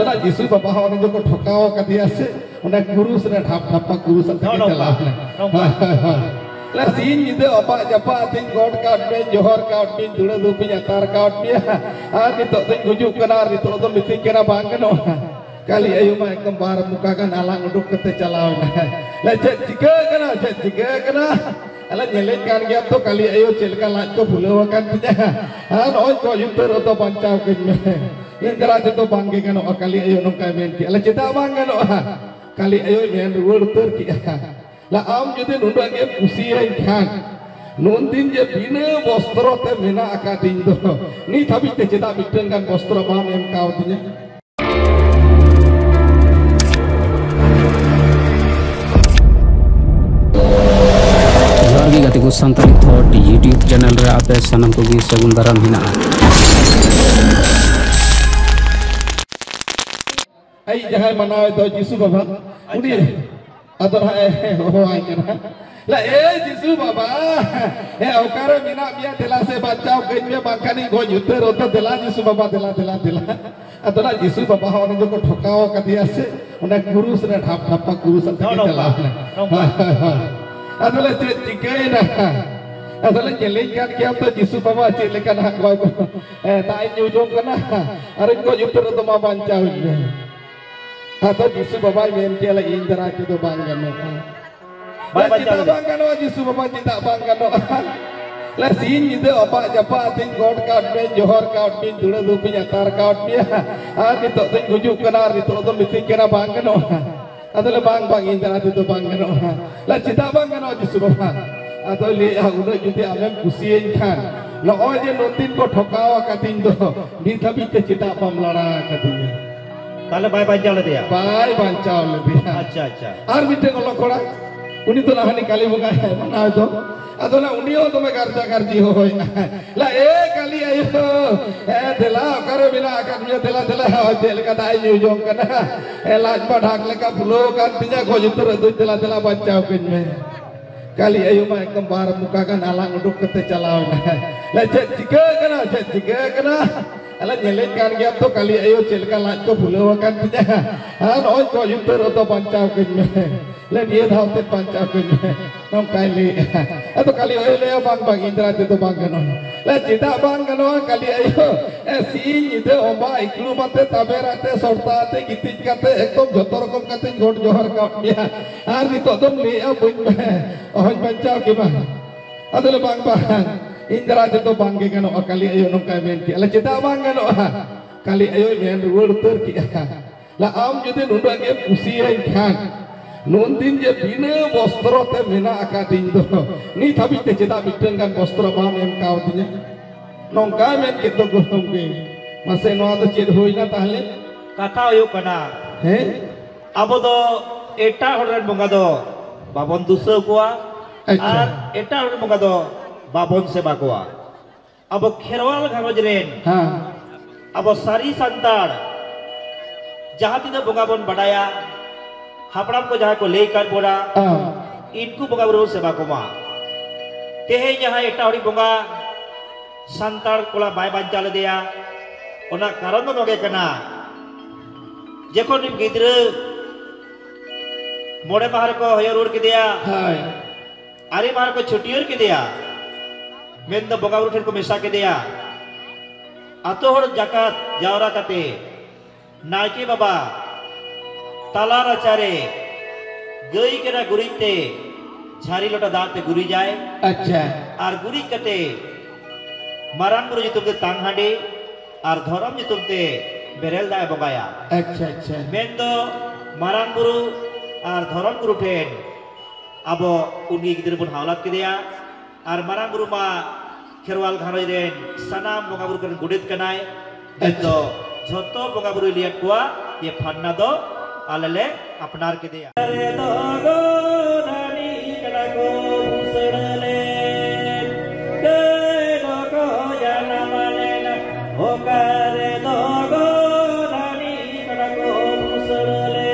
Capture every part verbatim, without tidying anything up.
ᱚᱱᱟ ᱡᱤᱥᱩ ᱵᱟᱵᱟ ᱦᱚᱸ ᱚᱱᱮ ᱡᱮᱠᱚ ᱴᱷᱚᱠᱟᱣ ᱠᱟᱫᱮᱭᱟ ᱥᱮ, ᱚᱱᱟ ᱠᱩᱨᱩᱥ ᱨᱮ ᱰᱷᱟᱯ ᱰᱷᱟᱯᱟ ᱠᱩᱨᱩᱥ ᱟᱛᱮ ᱜᱮ ᱪᱟᱞᱟᱣ ᱮᱱᱟ᱾ ᱱᱚᱝᱠᱟ᱾ ᱦᱳᱭ, ᱦᱳᱭ, ᱦᱳᱭ᱾ ᱞᱮ ᱥᱤᱧ ᱧᱤᱫᱟᱹ ᱟᱯᱟᱜ ᱡᱟᱯᱟᱜ ᱟᱛᱮᱧ ᱜᱚᱰ ᱠᱟᱜ ᱢᱮᱭᱟᱹᱧ, ᱡᱚᱦᱚᱨ ᱠᱟᱜ ᱢᱮᱭᱟᱹᱧ, ᱫᱩᱲᱟᱹ ᱫᱷᱩᱯᱤᱧ ᱟᱛᱟᱨ ᱠᱟᱜ ᱢᱮᱭᱟ, ᱟᱨ ᱱᱤᱛᱚᱜ ᱫᱚᱧ ᱜᱩᱡᱩᱜ ᱠᱟᱱᱟ, ᱟᱨ ᱱᱤᱛᱚᱜ ᱫᱚ ᱢᱤᱛᱟᱹᱧ ᱠᱟᱱᱟ ᱵᱟᱝ ᱜᱟᱱᱚᱜᱼᱟ᱾ ᱠᱟᱹᱞᱤ ᱟᱭᱳ ᱢᱟ ᱮᱠᱫᱚᱢ ᱵᱟᱨ ᱢᱚᱠᱟ ᱜᱟᱱ ᱟᱞᱟᱝ ᱩᱰᱩᱠ ᱠᱟᱛᱮ ᱪᱟᱞᱟᱣ ᱮᱱᱟ᱾ ᱞᱮ ᱪᱮᱫ ᱪᱤᱠᱟᱹ ᱠᱟᱱᱟ, ᱪᱮᱫ ᱪᱤᱠᱟᱹ ᱠᱟᱱᱟ? ᱟᱞᱮ ᱧᱮᱞᱮᱫ ᱠᱟᱱ ᱜᱮᱭᱟ ᱛᱚ ᱠᱟᱹᱞᱤ ᱟᱭᱳ ᱪᱮᱫ ᱞᱮᱠᱟ ᱞᱟᱡ ᱠᱚ ᱯᱷᱩᱞᱟᱹᱣ ᱟᱠᱟᱱ ᱛᱤᱧᱟ᱾ ᱟᱨ ᱱᱚᱜᱼᱚᱭ ᱜᱚᱡ ᱩᱛᱟᱹᱨ ᱨᱮᱫᱚ ᱵᱟᱧᱪᱟᱣ ᱠᱟᱹᱧ ᱢᱮ᱾ ᱤᱧ ᱫᱟᱨᱟᱭ ᱛᱮᱫᱚ ᱵᱟᱝ ᱜᱮ ᱜᱟᱱᱚᱜᱼᱟ, ᱠᱟᱹᱞᱤ ᱟᱭᱳ ᱱᱚᱝᱠᱟᱭ ᱢᱮᱱ ᱠᱮᱜᱼᱟ᱾ ᱞᱮ ᱪᱮᱫᱟᱜ ᱵᱟᱝ ᱜᱟᱱᱚᱜᱼᱟ? ᱠᱟᱹᱞᱤ ᱟᱭᱳᱭ ᱢᱮᱱ ᱨᱩᱣᱟᱹᱲ ᱩᱛᱟᱹᱨ ᱠᱮᱜᱼᱟ, ᱞᱮ ᱟᱢ ᱡᱩᱫᱤ ᱱᱩᱱᱟᱹᱜ ᱜᱮᱢ ᱠᱩᱥᱤᱭᱟᱹᱧ ᱠᱷᱟᱱ, ᱱᱩᱱᱫᱤᱱ ᱡᱮ ᱵᱤᱱᱟᱹ ᱵᱚᱥᱛᱨᱚ ᱛᱮ ᱢᱮᱱᱟᱜ ᱟᱠᱟᱫᱤᱧ ᱫᱚ, ᱱᱤᱛ ᱦᱟᱹᱵᱤᱡ ᱛᱮ ᱪᱮᱫᱟᱜ ᱢᱤᱫᱴᱟᱝ ᱜᱟᱱ ᱵᱚᱥᱛᱨᱚ ᱵᱟᱢ ᱮᱢ ᱠᱟᱣᱫᱤᱧᱟ? ᱡᱚᱦᱟᱨ ᱜᱮ ᱜᱟᱛᱮ ᱠᱚ, ᱥᱟᱱᱛᱟᱲᱤ ᱛᱷᱚᱴ YouTube ᱪᱮᱱᱮᱞ ᱨᱮ ᱟᱯᱮ ᱥᱟᱱᱟᱢ ᱠᱚᱜᱮ ᱥᱟᱹᱜᱩᱱ ᱫᱟᱨᱟᱢ ᱦᱮᱱᱟᱜᱼᱟ᱾ ᱟᱡ ᱡᱟᱦᱟᱸᱭ ᱢᱟᱱᱟᱣᱮᱫ ᱫᱚ ᱡᱤᱥᱩ ᱵᱟᱵᱟ, ᱩᱱᱤ ᱟᱪᱪᱷᱟ᱾ ᱟᱫᱚ ᱦᱟᱸᱜ ᱮ ᱦᱚᱦᱚᱣᱟᱭ ᱠᱟᱱᱟ᱾ ᱞᱟ, "ᱮ ᱡᱤᱥᱩ ᱵᱟᱵᱟ, ᱮ ᱚᱠᱟᱨᱮ ᱢᱮᱱᱟᱜ ᱢᱮᱭᱟ? ᱫᱮᱞᱟ ᱥᱮ ᱵᱟᱧᱪᱟᱣ ᱠᱟᱹᱧ ᱢᱮ, ᱵᱟᱝᱠᱷᱟᱱᱤᱧ ᱜᱚᱡ ᱩᱛᱟᱹᱨᱚᱜ ᱫᱚ᱾ ᱫᱮᱞᱟ ᱡᱤᱥᱩ ᱵᱟᱵᱟ, ᱫᱮᱞᱟ, ᱫᱮᱞᱟ, ᱫᱮᱞᱟ᱾" ᱟᱫᱚ ᱱᱟ ᱡᱤᱥᱩ ᱵᱟᱵᱟ ᱦᱚᱸ ᱚᱱᱮ ᱡᱮᱠᱚ ᱴᱷᱚᱠᱟᱣ ᱠᱟᱫᱮᱭᱟ ᱥᱮ, ᱚᱱᱟ ᱠᱩᱨᱩᱥ ᱨᱮ ᱰᱷᱟᱯ ᱰᱷᱟᱯᱟ ᱠᱩᱨᱩᱥ ᱟᱛᱮ ᱜᱮ ᱱᱚᱝᱠᱟ, ᱪᱟᱞᱟᱣ ᱮᱱᱟ᱾ ᱱᱚᱝᱠᱟ᱾ ᱦᱳᱭ, ᱦᱳᱭ, ᱦᱳᱭ᱾ ᱟᱫᱚ ᱞᱮ ᱪᱮᱫ ᱪᱤᱠᱟᱹᱭᱮᱱᱟ? ᱟᱫᱚ ᱞᱮ ᱧᱮᱞᱮᱧ ᱠᱟᱱ ᱜᱮᱭᱟ ᱛᱚ ᱡᱤᱥᱩ ᱵᱟᱵᱟ ᱪᱮᱫ ᱞᱮᱠᱟ ᱱᱟᱦᱟᱜ ᱵᱟᱭ ᱵᱚ-, ᱮ, ᱫᱟᱜ ᱤᱧ ᱧᱩ ᱡᱚᱝ ᱠᱟᱱᱟ ᱟᱨᱤᱧ ᱜᱚᱡ ᱩᱛᱟᱹᱨᱚᱜ ᱫᱚ, ᱢᱟ ᱵᱟᱧᱪᱟᱣᱤᱧ ᱢᱮ᱾ ᱟᱫᱚ ᱡᱤᱥᱩ ᱵᱟᱵᱟᱭ ᱢᱮᱱ ᱠᱮᱜᱼᱟ, ᱞᱮ, "ᱤᱧ ᱫᱟᱨᱟᱭ ᱛᱮᱫᱚ ᱵᱟᱝ ᱜᱟᱱᱚᱜᱼᱟ᱾" ᱵᱟᱭ ᱞᱮ, ᱵᱟᱧᱪᱟᱣ "ᱪᱮᱫᱟᱜ ᱞᱮᱫᱮᱭᱟ᱾ ᱵᱟᱝ ᱜᱟᱱᱚᱜᱼᱟ ᱡᱤᱥᱩ ᱵᱟᱵᱟ, ᱪᱮᱫᱟᱜ ᱵᱟᱝ ᱜᱟᱱᱚᱜᱼᱟ?" ᱞᱮ, ᱥᱤᱧ ᱧᱤᱫᱟᱹ ᱟᱯᱟᱜ ᱡᱟᱯᱟᱜ ᱟᱛᱮᱧ ᱜᱚᱰ ᱠᱟᱣᱫ ᱢᱮᱭᱟ, ᱡᱚᱦᱚᱨ ᱠᱟᱣᱫ ᱢᱮᱭᱟ, ᱫᱩᱲᱟᱹ ᱫᱷᱩᱯᱤᱧ ᱟᱛᱟᱨ ᱠᱟᱣᱫ ᱢᱮᱭᱟ, ᱟᱨ ᱱᱤᱛᱚᱜ ᱫᱚᱧ ᱜᱩᱡᱩᱜ ᱠᱟᱱᱟ, ᱟᱨ ᱱᱤᱛᱚᱜ ᱫᱚ ᱢᱤᱛᱟᱹᱧ ᱠᱟᱱᱟ ᱵᱟᱝ ᱜᱟᱱᱚᱜᱼᱟ᱾ ᱟᱫᱚ ᱞᱮ, "ᱵᱟᱝ, ᱵᱟᱝ, ᱤᱧ ᱫᱟᱨᱟᱭ ᱛᱮᱫᱚ ᱵᱟᱝ ᱜᱟᱱᱚᱜᱼᱟ᱾" ᱞᱮ, "ᱪᱮᱫᱟᱜ ᱵᱟᱝ ᱜᱟᱱᱚᱜᱼᱟ ᱡᱤᱥᱩ ᱵᱟᱵᱟ?" ᱟᱫᱚᱭ ᱞᱟᱹᱭᱮᱜᱼᱟ, "ᱩᱱᱟᱹᱜ ᱡᱩᱫᱤ ᱟᱢᱮᱢ ᱠᱩᱥᱤᱭᱟᱹᱧ ᱠᱷᱟᱱ, ᱱᱚᱜᱼᱚᱭ ᱡᱮ ᱱᱩᱱᱫᱤᱱ ᱠᱚ ᱴᱷᱚᱠᱟᱣ ᱟᱠᱟᱫᱤᱧ ᱫᱚ, ᱱᱤᱛ ᱦᱟᱹᱵᱤᱡ ᱛᱮ ᱪᱮᱫᱟᱜ ᱵᱟᱢ ᱞᱟᱲᱟ ᱟᱠᱟᱫᱤᱧᱟ?" ᱛᱟᱦᱞᱮ ᱵᱟᱭ ᱵᱟᱧᱪᱟᱣ ᱞᱮᱫᱮᱭᱟ? ᱵᱟᱭ ᱵᱟᱧᱪᱟᱣ ᱞᱮᱫᱮᱭᱟ᱾ ᱟᱪᱪᱷᱟ, ᱟᱪᱪᱷᱟ᱾ ᱟᱨ ᱢᱤᱫᱴᱮᱱ ᱚᱞᱚᱜ ᱠᱚᱲᱟ, ᱩᱱᱤ ᱫᱚ ᱱᱟᱦᱟᱜ ᱠᱟᱹᱞᱤ ᱵᱚᱸᱜᱟᱭ ᱢᱟᱱᱟᱣ ᱫᱚ, ᱟᱫᱚ ᱱᱟ ᱩᱱᱤ ᱦᱚᱸ ᱫᱚᱢᱮ ᱜᱟᱨᱡᱟ ᱜᱟᱨᱡᱤ ᱦᱚᱦᱚᱭᱮᱜᱼᱟ᱾ ᱞᱟ, "ᱮ ᱠᱟᱹᱞᱤ ᱟᱭᱳ, ᱮ ᱫᱮᱞᱟ, ᱚᱠᱟᱨᱮ ᱢᱮᱱᱟᱜ ᱟᱠᱟᱫ ᱢᱮᱭᱟ? ᱫᱮᱞᱟ, ᱫᱮᱞᱟ, ᱦᱚᱸ ᱪᱮᱫ ᱞᱮᱠᱟ ᱫᱟᱜ ᱤᱧ ᱧᱩ ᱡᱚᱝ ᱠᱟᱱᱟ? ᱮ ᱞᱟᱡ ᱢᱟ ᱰᱷᱟᱠ ᱞᱮᱠᱟ ᱯᱷᱩᱞᱟᱹᱣ ᱟᱠᱟᱱ ᱛᱤᱧᱟ, ᱜᱚᱡ ᱩᱛᱟᱹᱨᱚᱜ ᱫᱩᱧ, ᱫᱮᱞᱟ, ᱫᱮᱞᱟ, ᱵᱟᱧᱪᱟᱣ ᱠᱟᱹᱧ ᱢᱮ᱾" ᱠᱟᱹᱞᱤ ᱟᱭᱳ ᱢᱟ ᱮᱠᱫᱚᱢ ᱵᱟᱨ ᱢᱚᱠᱟ ᱜᱟᱱ ᱟᱞᱟᱝ ᱩᱰᱩᱠ ᱠᱟᱛᱮ ᱪᱟᱞᱟᱣ ᱮᱱᱟ᱾ ᱞᱟ, ᱪᱮᱫ ᱪᱤᱠᱟᱹ ᱠᱟᱱᱟ, ᱪᱮᱫ ᱪᱤᱠᱟᱹ ᱠᱟᱱᱟ? ᱟᱞᱮ ᱧᱮᱞᱮᱫ ᱠᱟᱱ ᱜᱮᱭᱟ ᱛᱚ, ᱠᱟᱞᱤ ᱟᱭᱳ ᱪᱮᱫ ᱞᱮᱠᱟ ᱞᱟᱡ ᱠᱚ ᱯᱷᱩᱞᱟᱹᱣ ᱟᱠᱟᱱ ᱛᱤᱧᱟ᱾ ᱟᱨ ᱱᱚᱜᱼᱚᱭ ᱜᱚᱡ ᱩᱛᱟᱹᱨ ᱨᱮᱫᱚ ᱵᱟᱧᱪᱟᱣ ᱠᱟᱹᱧ ᱢᱮ, ᱞᱮ ᱱᱤᱭᱟᱹ ᱫᱷᱟᱣ ᱛᱮ ᱵᱟᱧᱪᱟᱣ ᱠᱟᱹᱧ ᱢᱮ, ᱱᱚᱝᱠᱟᱭ ᱞᱟᱹᱭᱮᱫᱼᱟ᱾ ᱟᱫᱚ ᱠᱟᱞᱤ ᱟᱭᱳ ᱞᱟᱹᱭᱟ, "ᱵᱟᱝ, ᱵᱟᱝ, ᱤᱧ ᱫᱟᱨᱟᱭ ᱛᱮᱫᱚ ᱵᱟᱝ ᱜᱟᱱᱚᱜᱼᱟ᱾" ᱞᱮ, "ᱪᱮᱫᱟᱜ ᱵᱟᱝ ᱜᱟᱱᱚᱜᱼᱟ ᱠᱟᱞᱤ ᱟᱭᱳ? ᱮ, ᱥᱤᱧ ᱧᱤᱫᱟᱹ ᱚᱢᱵᱟ ᱤᱠᱲᱩᱢ ᱟᱛᱮ, ᱛᱟᱵᱮᱨ ᱟᱛᱮ, ᱥᱚᱨᱛᱟ ᱟᱛᱮ, ᱜᱤᱛᱤᱡ ᱠᱟᱛᱮ, ᱮᱠᱫᱚᱢ ᱡᱷᱚᱛᱚ ᱨᱚᱠᱚᱢ ᱠᱟᱛᱮᱧ ᱜᱚᱰ ᱡᱚᱦᱟᱨ ᱠᱟᱜ ᱢᱮᱭᱟ, ᱟᱨ ᱱᱤᱛᱚᱜ ᱫᱚᱢ ᱞᱟᱹᱭᱮᱫᱼᱟ ᱵᱟᱹᱧ, ᱚᱦᱚᱧ ᱵᱟᱧᱪᱟᱣ ᱠᱮᱢᱟ?" ᱟᱫᱚ ᱞᱮ, "ᱵᱟᱝ, ᱵᱟᱝ, ᱤᱧ ᱫᱟᱨᱟᱭ ᱛᱮᱫᱚ ᱵᱟᱝ ᱜᱮ ᱜᱟᱱᱚᱜᱼᱟ, ᱠᱟᱞᱤ ᱟᱭᱳ ᱱᱚᱝᱠᱟᱭ ᱢᱮᱱ ᱠᱮᱜᱼᱟ᱾" ᱞᱮ, "ᱪᱮᱫᱟᱜ ᱵᱟᱝ ᱜᱟᱱᱚᱜᱼᱟ?" ᱠᱟᱞᱤ ᱟᱭᱳᱭ ᱢᱮᱱ ᱨᱩᱣᱟᱹᱲ ᱩᱛᱟᱹᱨ ᱠᱮᱜᱼᱟ, ᱞᱮ, "ᱟᱢ ᱡᱩᱫᱤ ᱱᱩᱱᱟᱹᱜ ᱜᱮᱢ ᱠᱩᱥᱤᱭᱟᱹᱧ ᱠᱷᱟᱱ, ᱱᱩᱱᱫᱤᱱ ᱡᱮ ᱵᱤᱱᱟᱹ ᱵᱚᱥᱛᱨᱚ ᱛᱮ ᱢᱮᱱᱟᱜ ᱟᱠᱟᱫᱤᱧ ᱫᱚ, ᱱᱤᱛ ᱦᱟᱹᱵᱤᱡ ᱛᱮ ᱪᱮᱫᱟᱜ ᱢᱤᱫᱴᱟᱝ ᱜᱟᱱ ᱵᱚᱥᱛᱨᱚ ᱵᱟᱢ ᱮᱢ ᱠᱟᱣᱫᱤᱧᱟ?" ᱱᱚᱝᱠᱟ ᱢᱮᱱ ᱠᱮᱫ ᱫᱚ ᱜᱚᱲᱚᱢ ᱜᱮ᱾ ᱢᱟᱥᱮ, ᱱᱚᱣᱟ ᱫᱚ ᱪᱮᱫ ᱦᱩᱭᱱᱟ ᱛᱟᱦᱞᱮ? ᱠᱟᱛᱷᱟ ᱦᱩᱭᱩᱜ ᱠᱟᱱᱟ, ᱦᱮᱸ? ᱟᱵᱚ ᱫᱚ ᱮᱴᱟᱜ ᱦᱚᱲ ᱨᱮᱱ ᱵᱚᱸᱜᱟ ᱫᱚ ᱵᱟᱵᱚᱱ ᱫᱩᱥᱟᱹᱣ ᱠᱚᱣᱟ, ᱟᱪᱪᱷᱟ᱾ ᱟᱨ ᱮᱴᱟᱜ ᱦᱚᱲ ᱨᱮᱱ ᱵᱚᱸᱜᱟ ᱫᱚ ᱵᱟᱵᱚᱱ ᱥᱮᱵᱟ ᱠᱚᱣᱟ᱾ ᱟᱵᱚ ᱠᱷᱮᱨᱣᱟᱞ ᱜᱷᱟᱨᱚᱸᱡᱽ ᱨᱮᱱ, ᱦᱮᱸ᱾ ᱟᱵᱚ ᱥᱟᱹᱨᱤ ᱥᱟᱱᱛᱟᱲ ᱡᱟᱦᱟᱸ ᱛᱤᱱᱟᱹᱜ ᱵᱚᱸᱜᱟ ᱵᱚᱱ ᱵᱟᱰᱟᱭᱟ, ᱦᱟᱯᱲᱟᱢ ᱠᱚ ᱡᱟᱦᱟᱸ ᱠᱚ ᱞᱟᱹᱭ ᱟᱠᱟᱫ ᱵᱚᱱᱟ, ᱦᱮᱸ᱾ ᱤᱱᱠᱩ ᱵᱚᱸᱜᱟ ᱵᱩᱨᱩ ᱵᱚᱱ ᱥᱮᱵᱟ ᱠᱚᱢᱟ᱾ ᱛᱮᱦᱮᱧ ᱡᱟᱦᱟᱸᱭ ᱮᱴᱟᱜ ᱦᱚᱲᱤᱡ ᱵᱚᱸᱜᱟ ᱥᱟᱱᱛᱟᱲ ᱠᱚᱲᱟ ᱵᱟᱭ ᱵᱟᱧᱪᱟᱣ ᱞᱮᱫᱮᱭᱟ, ᱚᱱᱟ ᱠᱟᱨᱚᱱ ᱫᱚ ᱱᱚᱰᱮ ᱠᱟᱱᱟ, ᱡᱚᱠᱷᱚᱱ ᱜᱤᱫᱽᱨᱟᱹ ᱢᱚᱬᱮ ᱢᱟᱦᱟ ᱨᱮᱠᱚ ᱦᱚᱭᱚ ᱨᱩᱣᱟᱹᱲ ᱠᱮᱫᱮᱭᱟ, ᱦᱳᱭ᱾ ᱟᱨᱮ ᱢᱟᱦᱟ ᱨᱮᱠᱚ ᱪᱷᱟᱹᱴᱭᱟᱹᱨ ᱠᱮᱫᱮᱭᱟ, ᱢᱮᱱᱫᱚ ᱵᱚᱸᱜᱟ ᱵᱩᱨᱩ ᱴᱷᱮᱱ ᱠᱚ ᱢᱮᱥᱟ ᱠᱮᱫᱮᱭᱟ᱾ ᱟᱛᱳ ᱦᱚᱲ ᱡᱟᱠᱟᱛ ᱡᱟᱣᱨᱟ ᱠᱟᱛᱮ ᱱᱟᱭᱠᱮ ᱵᱟᱵᱟ ᱛᱟᱞᱟ ᱨᱟᱪᱟᱨᱮ ᱜᱟᱹᱭ ᱠᱟᱰᱟ ᱜᱩᱨᱤᱡ ᱛᱮ ᱡᱷᱟᱹᱨᱤ ᱞᱚᱴᱟ ᱫᱟᱜ ᱛᱮ ᱜᱩᱨᱤᱡᱟᱭ᱾ ᱟᱪᱪᱷᱟ᱾ ᱟᱨ ᱜᱩᱨᱤᱡ ᱠᱟᱛᱮ ᱢᱟᱨᱟᱝ ᱵᱩᱨᱩ ᱧᱩᱛᱩᱢ ᱛᱮ ᱛᱟᱝ ᱦᱟᱺᱰᱤ ᱟᱨ ᱫᱷᱚᱨᱚᱢ ᱧᱩᱛᱩᱢ ᱛᱮ ᱵᱮᱨᱮᱞ ᱫᱟᱜ ᱮ ᱵᱚᱸᱜᱟᱭᱟ᱾ ᱟᱪᱪᱷᱟ, ᱟᱪᱪᱷᱟ᱾ ᱢᱮᱱᱫᱚ ᱢᱟᱨᱟᱝ ᱵᱩᱨᱩ ᱟᱨ ᱫᱷᱚᱨᱚᱢ ᱜᱩᱨᱩ ᱴᱷᱮᱱ ᱟᱵᱚ ᱩᱱᱤ ᱜᱤᱫᱽᱨᱟᱹ ᱵᱚᱱ ᱦᱟᱣᱞᱟᱛ ᱠᱮᱫᱮᱭᱟ᱾ ᱟᱨ ᱢᱟᱨᱟᱝ ᱵᱩᱨᱩ ᱢᱟ ᱠᱷᱮᱨᱣᱟᱞ ᱜᱷᱟᱨᱚᱸᱡᱽ ᱨᱮᱱ ᱥᱟᱱᱟᱢ ᱵᱚᱸᱜᱟ ᱵᱩᱨᱩ ᱠᱚᱨᱮᱱ ᱜᱚᱰᱮᱛ ᱠᱟᱱᱟᱭ᱾ ᱢᱮᱱᱫᱚ ᱡᱷᱚᱛᱚ ᱵᱚᱸᱜᱟ ᱵᱩᱨᱩᱭ ᱞᱟᱹᱭᱟᱫ ᱠᱚᱣᱟ ᱡᱮ ᱯᱷᱟᱨᱱᱟ ᱫᱚ ᱟᱞᱮ ᱞᱮ ᱟᱯᱱᱟᱨ ᱠᱮᱫᱮᱭᱟ᱾ ᱨᱮᱫᱚ ᱜᱚᱫᱟᱱᱤ ᱠᱟᱰᱟ ᱠᱚ ᱵᱷᱩᱥᱟᱹᱲ ᱞᱮᱱ, ᱜᱟᱹᱭ ᱫᱚᱠᱚ ᱡᱟᱱᱟᱢ ᱞᱮᱱᱟ ᱚᱠᱟ ᱨᱮᱫᱚ ᱜᱚᱫᱟᱱᱤ ᱠᱟᱰᱟ ᱠᱚ ᱵᱷᱩᱥᱟᱹᱲ ᱞᱮᱱ᱾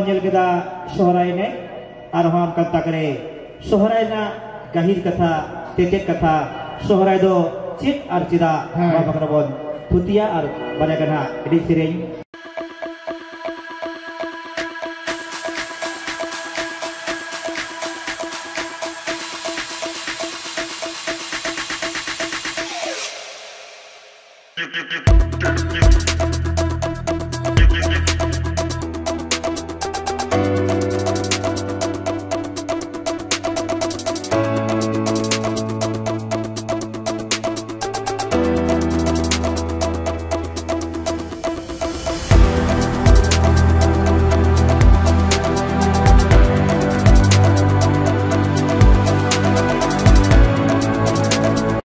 ᱧᱮᱞ ᱠᱮᱫᱟ ᱥᱚᱦᱨᱟᱭ ᱮᱱᱮᱡ, ᱟᱨᱦᱚᱸ ᱚᱱᱠᱟᱱ ᱛᱟᱠᱨᱮ ᱥᱚᱦᱨᱟᱭ ᱨᱮᱱᱟᱜ ᱜᱟᱹᱦᱤᱨ ᱠᱟᱛᱷᱟ, ᱛᱮᱛᱮᱫ ᱠᱟᱛᱷᱟ, ᱥᱚᱦᱨᱟᱭ ᱫᱚ ᱪᱮᱫ ᱟᱨ ᱪᱮᱫᱟᱜ, ᱦᱮᱸ᱾ ᱱᱚᱣᱟ ᱵᱟᱠᱷᱨᱟ ᱵᱚᱱ ᱛᱷᱩᱛᱤᱭᱟ ᱟᱨ ᱵᱟᱨᱭᱟ ᱜᱟᱱ ᱦᱟᱸᱜ ᱮᱱᱮᱡ ᱥᱮᱨᱮᱧ᱾